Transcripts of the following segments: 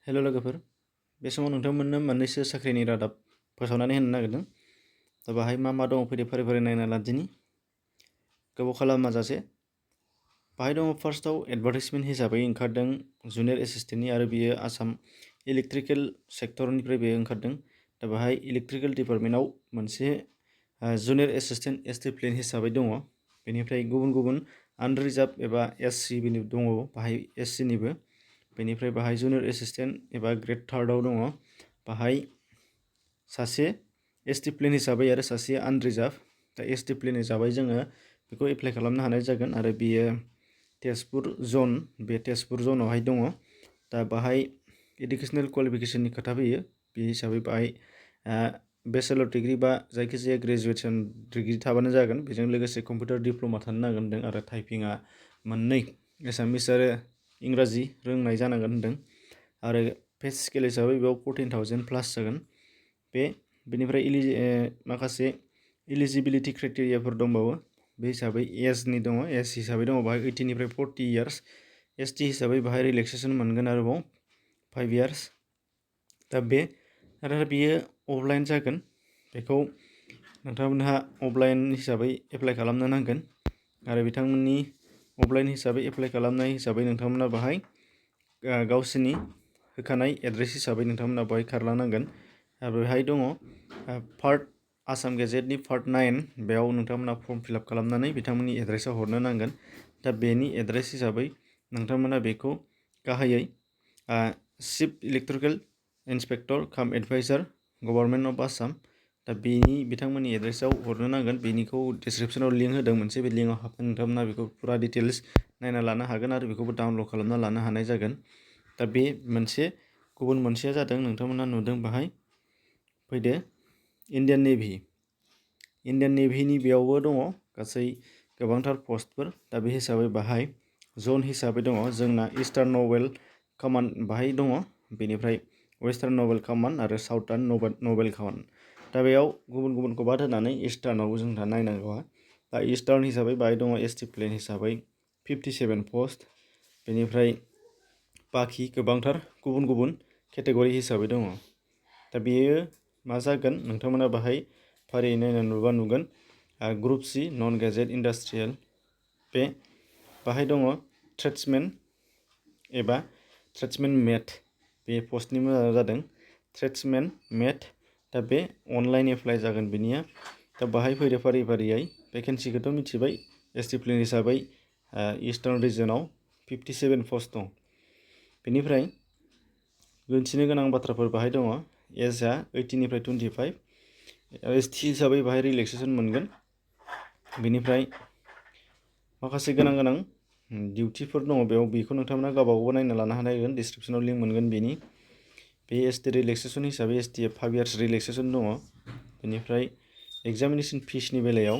हेल' लोगोफोर, बे समाव नोंथांमोननो मोननैसो साख्रिनि रादाब फोसावनानै होनो नागिरदों। दा बाहाय मा मा दङ फैदो फारि फारि नायना लादिनि गोबाव खालामाजासे। बाहाय दङ फार्स्टआव एडभार्टाइजमेन्ट हिसाबै ओंखारदों जुनियर एसिस्टेन्टनि, आरो बियो आसाम इलेक्ट्रिकेल सेक्टरनिफ्राय बेयो ओंखारदों। दा बाहाय इलेक्ट्रिकेल डिपार्टमेन्टआव मोनसे जुनियर एसिस्टेन्ट एसडिप्लेन हिसाबै दङ। बेनिफ्राय गुबुन गुबुन आनरिजार्भ एबा एससि दङ, बाहाय एससिनिबो। बेनिफ्राय बाहाय जुनियर एसिस्टेन्ट एबा ग्रेड 3 दङ। बाहाय सासे एसडिप्लेन हिसाबै आरो सासे आनरिजार्भ। दा एसडिप्लेन हिसाबै जोङो बेखौ एप्लाइ खालामनो हानाय जागोन, आरो बियो तेजपुर जन, बे तेजपुर जनावहाय दङ। दा बाहाय इडुकेसनेल क्वालिफिकेसननि खोथा फैयो। बे हिसाबै बाहाय बेचेलर डिग्री बा जायखिजाया ग्रेजुएसन डिग्री थाबानो जागोन। बेजों लोगोसे कम्पिउटार डिप्ल'मा थानो नांगोन होनदों, आरो टाइपिंआ मोननै एसामिस आरो इंराजि रोंनाय जानांगोन होनदों। आरो पे स्केल हिसाबै बेयाव 14,000 प्लास जागोन। बेनिफ्राय माखासे इलिजिबिलिटि क्राइटेरियाफोर दंबावो। बे हिसाबै एजनि दङ, एज हिसाबै दङ बाहाय 18निफ्राय 40 इयार्स। एसटि हिसाबै बाहाय रिलेक्सेसन मोनगोन आरोबाव 5 इयार्स। दा आरो बियो अफलाइन जागोन। बेखौ नोंथांमोनहा अफलाइन हिसाबै एप्लाइ खालामनो नांगोन, आरो बिथांमोननि अफलाइन हिसाबै एप्लाइ खालामनाय हिसाबै नोंथांमोना बाहाय गावसोरनि होखानाय एड्रेस हिसाबै नोंथांमोना बाहाय खारलांनांगोन। आरो बेहाय दङ पार्ट आसाम गेजेटनि पार्ट 9, बेयाव नोंथांमोना फर्म फिलआप खालामनानै बिथांमोननि एड्रेसाव हरनो नांगोन। दा बेनि एड्रेस हिसाबै नोंथांमोना बेखौ गाहायै चिफ इलेक्ट्रिकेल इन्सपेक्टर काम एडभाइजार गभर्नमेन्ट अफ आसाम, दा बिथांमोननि एड्रेसाव हरनो नांगोन। बेनिखौ डिसक्रिपसनाव लिंक होदों मोनसे, बे लिंकआव हाबनानै नोंथांमोना बेखौ फुरा डिटेल्स नायना लानो हागोन, आरो बेखौबो डाउनलड खालामना लानो हानाय जागोन। दा बे मोनसे। गुबुन मोनसेया जादों नोंथांमोना नुदों बाहाय फैदो इण्डियान नेभिनि बेयावबो दङ गासै गोबांथार पस्टफोर। दा बे हिसाबै बाहाय जन हिसाबै दङ जोंना इस्टार्न नेभेल कमान्ड बाहाय दङ। बेनिफ्राय वेस्टार्न नेभेल कमान्ड आरो साउथार्न नेभेल कमान्ड। दा बेयाव गुबुन गुबुनखौ बाद होनानै इस्टार्नआव जोंहा नायनांगौआ। दा इस्टार्न हिसाबै बाहाय दङ एसडिप्लेन हिसाबै 57 पस्ट। बेनिफ्राय बाखि गोबांथार गुबुन गुबुन केटेगरि हिसाबै दङ। दा बेयो मा जागोन नोंथांमोना बाहाय फारियै नायना नुगोन। ग्रुप सि नन गेजेट इन्डास्ट्रियेल, बे बाहाय दङ ट्रेड्समेन एबा ट्रेड्समेन मेट। बे पस्टनि मुङा जादों ट्रेड्समेन मेट। दा बे अनलाइन एप्लाइ जागोन बेनिया। दा बाहाय फैदो फारि फारियै भेकेन्सिखौथ' मिथिबाय। एसडिप्लेन हिसाबै इस्टार्न रिजनाव 57 पस्ट दं। बेनिफ्राय मिथिनो गोनां बाथ्राफोर बाहाय दङ। एजआ 18निफ्राय 25। एसटि हिसाबै बाहाय रिलेक्सेसन मोनगोन। बेनिफ्राय माखासे गोनां डिउटिफोर दङ बेयाव, बेखौ नोंथांमोना गावबागाव नायना लानो हानायगोन। डिसक्रिपसनाव लिंक मोनगोन बेनि। बे एसटि रिलेक्सेसन हिसाबै एसटिआ 5 इयार्स रिलेक्सेसन दङ। बेनिफ्राय एग्जामिनेसन फिसनि बेलायाव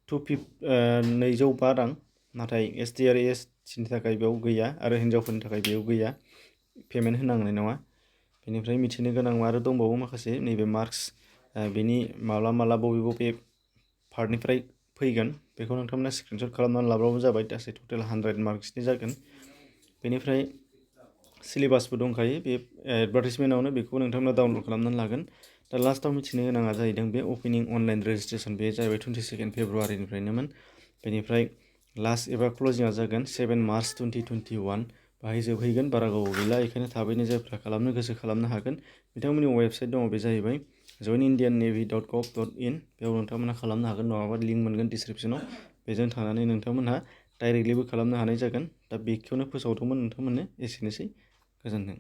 205 रां, नाथाय एसटि आरो एसटिनि थाखाय बेयाव गैया, आरो हिन्जावफोरनि थाखाय बेयाव गैया, पेमेन्ट होनांनाय नङा। बेनिफ्राय मिथिनो गोनां आरो दंबावो माखासे नैबे मार्क्स, बेनि माला बबे पार्टनिफ्राय फैगोन बेखौ नोंथांमोना स्क्रिनशट खालामनानै लाब्लाबो जाबाय। गासै टटेल 100 मार्क्सनि जागोन। बेनिफ्राय सिलेबासबो दंखायो बे एडभार्टाइजमेन्टआवनो, बेखौ नोंथांमोना डाउनलड खालामनानै लागोन। दा लास्टआव मिथिनो गोनाङा जाहैदों बे अपेनिं अनलाइन रेजिस्ट्रेसन, बे जाहैबाय 22 फेब्रुवारिनिफ्रायनोमोन। बेनिफ्राय लास्ट एबा क्लजिंआ जागोन 7 मार्च 2021। बाहाय जोबहैगोन, बारा गोबाव गैला। बेखायनो थाबैनो जायफ्रा खालामनो गोसो खालामनो हागोन। बिथांमोननि वेबसाइट दङ, बे जाहैबाय joinindiannavy.gov.in। बेयाव नोंथांमोना खालामनो हागोन, नङाबा लिंक मोनगोन डिसक्रिपसनाव। बेजों थांनानै नोंथांमोनहा डाइरेक्टलिबो खालामनो हानाय जागोन। दा बेखौनो फोसावदोंमोन नोंथांमोननो। एसेनोसै, गोजोन्थों।